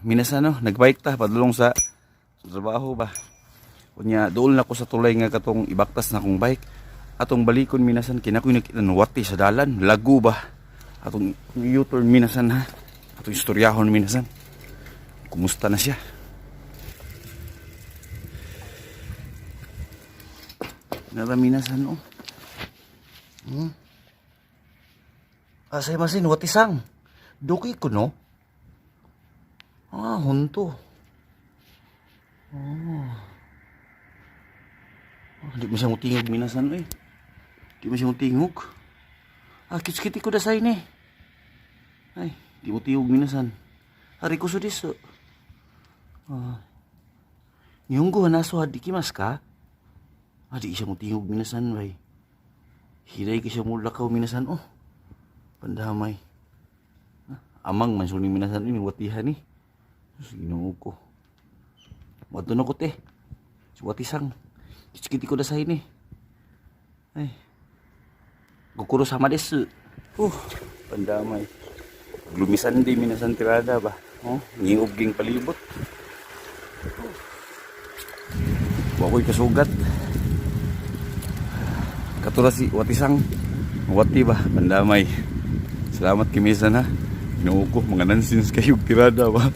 Minasan no, nagbike ta padulong sa trabaho ba. Unya duol na ko sa tulay nga katong ibaktas na akong bike. Atong balikon, minasan, kinakoy nakita wati sa dalan, lago ba. Atong U-turn, minasan, ha. Atong istoryahon, minasan. Kumusta na siya? Nara, minasan, oh. Asay masin watisang. Doki ko no. Ah, hunto. Oh. Ah, di mo siya mutingog, minasan, eh. Di mo siya mutingog. Ah, kitskiti ko dasay ni. Ay, di mo tingog, minasan. Hari ko sudiso. Ah. Nihongo hanaso hadikimasu ka? Ah, di siya mutingog, minasan, bay. Hiray ka siya mulakaw, minasan, oh. Pandamay. Ah, amang man suning minasan ini watihan ni. Ginoo ko. Wadto na ko te. Si watisang. Kitskiti ko dasay ni. Ay. Gokuro sama desu. Pandamay. Glumisan di minasan tirada ba. Oh, ngiob ging palibot. Wa ko'y kasugat. Katura si Watisang. Wati ba, pandamay. Salamat kimisan ha. Ginoo ko, mga nonsense kayo tirada ba.